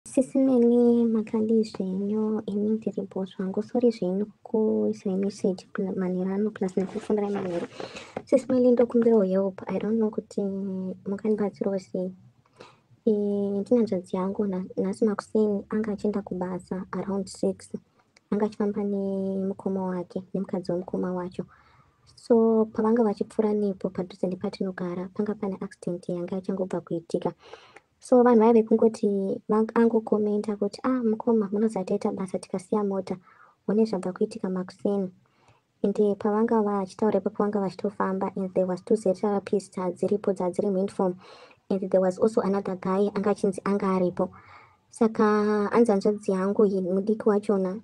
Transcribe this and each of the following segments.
Sisi Melly, makadii zvenyu? Ini ndiripo zvangu. Sorry zvenyu kukuisai message manheru ano, plus nekufonera manheru. Sisi Melly, ndokumbirawo help. I don't know kuti mungandibatsirawo sei. Ndine hanzvadzi yangu. Nhasi makuseni anga achienda kubasa around 6. Anga achifamba nemukoma wake nemukadzi wemukoma wacho. So pavanga vachipfuura nepo padhuze nepatinogara, panga pane accident yanga ichangobva kuitika. So vanhu vaive kungoti angokomenta kuti, "Ah, mukoma, munoziva taita basa tikasiya mota, one zvabva kuitika makuseni." Ende pavanga vachitaura ipapo, vanga vachitofamba, and there was two ZRPs dzadziripo, dzadziri muuniform, and there was also another guy anga achinzi anga aripo. Saka anzi hanzvadzi yangu iyi mudiki wachona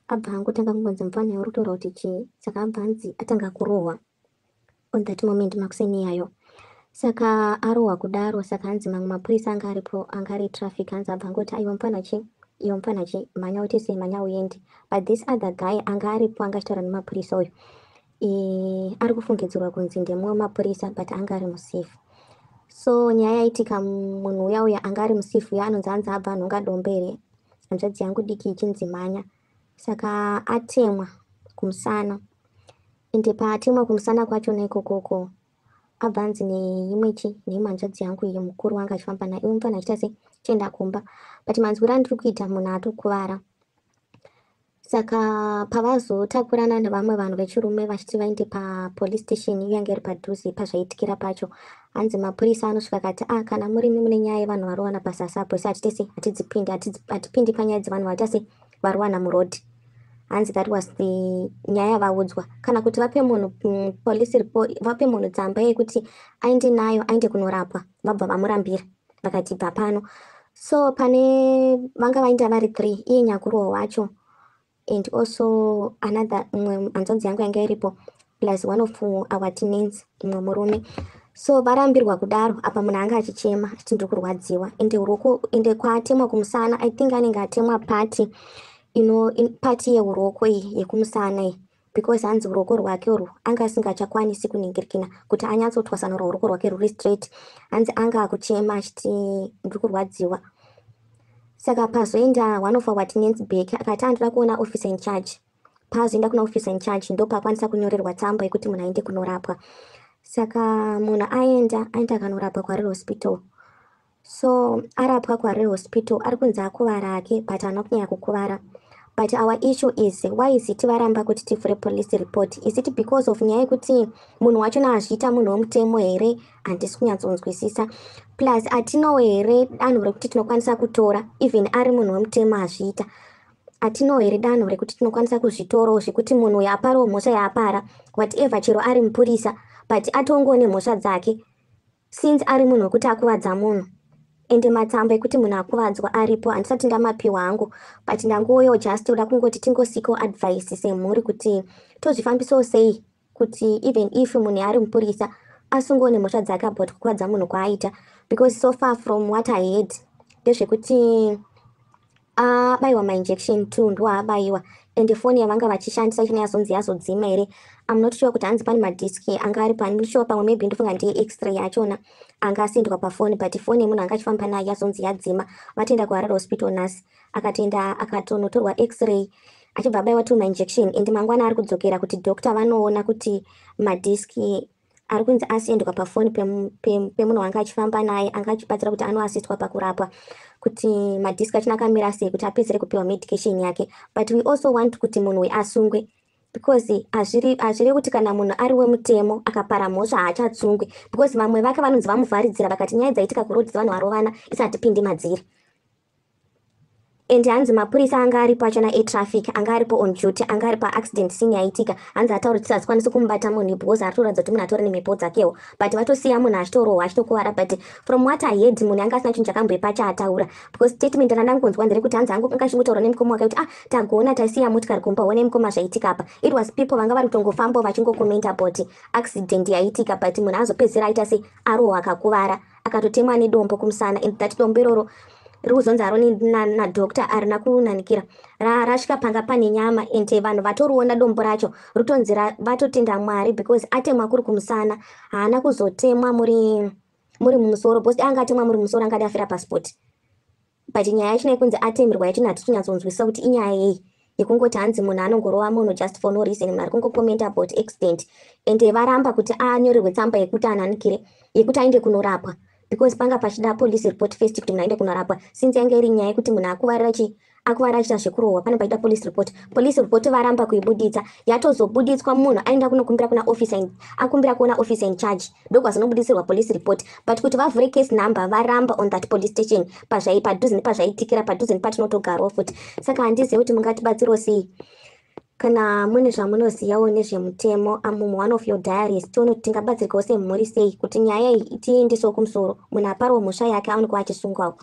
abva angotanga kungonzi, "Mufana, uri kutaura kuti chii?" Saka abva anzi atanga kurohwa on that moment makuseni iyayo. Saka arohwa kudaro, saka hanzi mamwe mapurisa anga aripo, anga ari traffic, hanzi abva angoti, "Aiwa mufana chi, iwe mufana chi, mhanya uite sei, mhanya uende." But this other guy anga aripo, anga achitaura nemapurisa uyu, ari kufungidzirwa kunzi ndemumwe wemapurisa, but anga ari musafe. So nyaya yaitika, munhu uya uya anga ari musafe uya anonzi, hanzi abva anhonga dombo here, hanzvadzi yangu diki ichinzi mhanya. Saka atemwa kumusana. Ende paatemwa kumusana kwachona ikokoko, abva anzi neimwe chi, neimwe hanzvadzi yangu iyo mukuru wanga achifamba naye, "Iwe mufana, achiita sei, chienda kumba." But manzwiro andiri kuita, munhu atokuvara. Saka pavazotakurana nevamwe vanhu vechirume vachiti vaende papolice station iyo yanga iri padhuze pazvaitikira pacho, hanzi mapurisa anosvika akati, "Ah, kana murimi mune nyaya yevanhu varowana pasasa apo, isi hatite sei, hatidzipindi, hatipindi panyaya dzevanhu vaita sei, varowana murodhi." Hanzi that was the nyaya yavaudzwa, kana kuti vape munhu police report, vape munhu tsamba yekuti aende nayo, aende kunorapwa. Vabva vamurambira, vakati, "Bva pano." So pane vanga vaenda vari three, iye nyakurohwa wacho and also another umwe hanzvadzi yangu yanga iripo, plus one of our tenants, umwe murume. So varambirwa kudaro, apa munhu anga achichema achiti, "Ndiri kurwadziwa." Ende ruoko, ende kwaatemwa kumusana, I think anenge atemwa part ino, part yeuroko iyi yekumusana iyi, because hanzi ruoko rwake urwu anga asingachakwanisi kuningirikina kuti anyatsotwasanura ruoko rwake rwuri straight. Hanzi anga akuchema achiti, "Ndiri kurwadziwa." Saka pazoenda one of our tenants back, akati andoda kuona officer in charge. Paazoenda kuna officer in charge, ndo paakwanisa kunyorerwa tsamba yekuti munhu aende kunorapwa. Saka munhu aenda, aenda akanorapwa kuHarare Hospital. So arapwa kuHarare Hospital, ari kunzi akuvara ake, but haana kunyanya kukuvara. But our issue is, why is it varamba kuti tivhure police report? Is it because of nyaya yekuti munhu wachona azviita munhu wemutemo here? Handisi kunyatsonzwisisa. Plus hatinowo here danho rekuti tinokwanisa kutora, even ari munhu wemutemo azviita, hatinowo here danho rekuti tinokwanisa kuzvitorawo zvekuti munhu uyu aparawo mhosva yaapara, whatever, chero ari mupurisa, but atongowo nemhosva dzake, since ari munhu wekuti akuvadza munhu? Ende matsamba ekuti munhu akuvadzwa aripo, handisati ndamapiwa hangu, but ndangoyo just kuda kungoti tingosikawo advice semhuri kuti tozvifambisawo sei kuti even if munhu ari mupurisa, asungewo nemhosva dzake about kukuvadza munhu kwaaita. Because so far from what I heard ndezvekuti abayiwa mainjection two, ndo aabayiwa. Ende foni yavanga vachishandisa ichona yazonzi yazodzima here, I'm not sure kuti hanzi pane madhiski anga ari pani sure. Pamwe maybe ndofunga ndiye X-ray yachona anga asendwa pafoni, but foni yemunhu anga achifamba nayo yazonzi yadzima. Vatoenda kuHarare Hospital nhasi, akatoenda akatonotorwa X-ray, achibva abayiwa two mainjection. And mangwana ari kudzokera kuti doctor vanoona kuti madhiski ari kunzi asendwa pafoni pemunhu wanga achifamba naye, anga achibatsira kuti anoasistwa pakurapwa, kuti madhiski achina akamira sei, kuti apedzere kupiwa medication yake. But we also want kuti munhu uyu asungwe, because hazviri kuti kana munhu ari wemutemo akapara mhosva haachatsungwi, because vamwe vake vanonzi vamuvharidzira, vakati nyaya dzaitika kurodhi dzevanhu varovana isi hatipindi madziri. And hanzi mapurisa anga aripo achona etraffic, anga aripo on duty, anga ari paaccident scene yaitika, hanzi atauri kuti hasikwanisi kumubata munhu because ari kutoratidza kuti munhu atori nemhepo dzakewo, but vatosiya munhu achitorohwa, achitokuvara. But from what I heard, munhu anga asina chinhu chakamboipa chaataura, because statement randangonzwa nderekuti hanzi anga achingotaura nemukoma wake kuti, "Ah, tagona taisiya motikari kumba, one mukoma zvaitika apa." It was people vanga vari kutongofambawo vachingokomenta about accident yaitika, but munhu azopedzisira aita sei, arohwa, akakuvara, akatotemwa nedombo kumusana. And that dombo iroro riri kuzonzi haro nadoctor harina kunanikira, rasvika panga pane nyama, ende vanhu vatoriona dombo racho ritonzi vatotenda Mwari because atemwa kuri kumusana, haana kuzotemwa muri mumusoro, because anga atemwa muri mumusoro angadi afira paspot. But nyaya yacho yekunzi atemerwa yacho hatisi kunyatsonzwisisa kuti inyaya yei, yekungoti hanzi munhu anongorova munhu just for no reason. Munhu ari kungokomenta about accident, and varamba kuti anyorerwe tsamba yekuti ananikire, yekuti aende kunorapwa, because panga pachida police report first kuti munhu aende kunorapwa. Since yange iri nyaya yekuti munhu akuvarira chi, akuvara achiita zvekurohwa, pane paita police report. Police report varamba kuibuditsa. Yatozobuditswa munhu aenda kunokumbira kuna officer, akumbira kuona officer in charge, ndokwazonobudisirwa police report. But kuti vavhure case number, varamba on that police station pazvai padhuze nepazvaitikira, padhuze nepatinotogarawo futi. Saka handizivi kuti mungatibatsirawo sei. Kana mune zvamunozivawo nezvemutemo amumu one of your diaries, tione kuti tingabatsirikawo semhuri sei kuti nyaya iyi tiendesewo kumusoro, munhu apariwo mhosva yake aonekwa achisungwawo.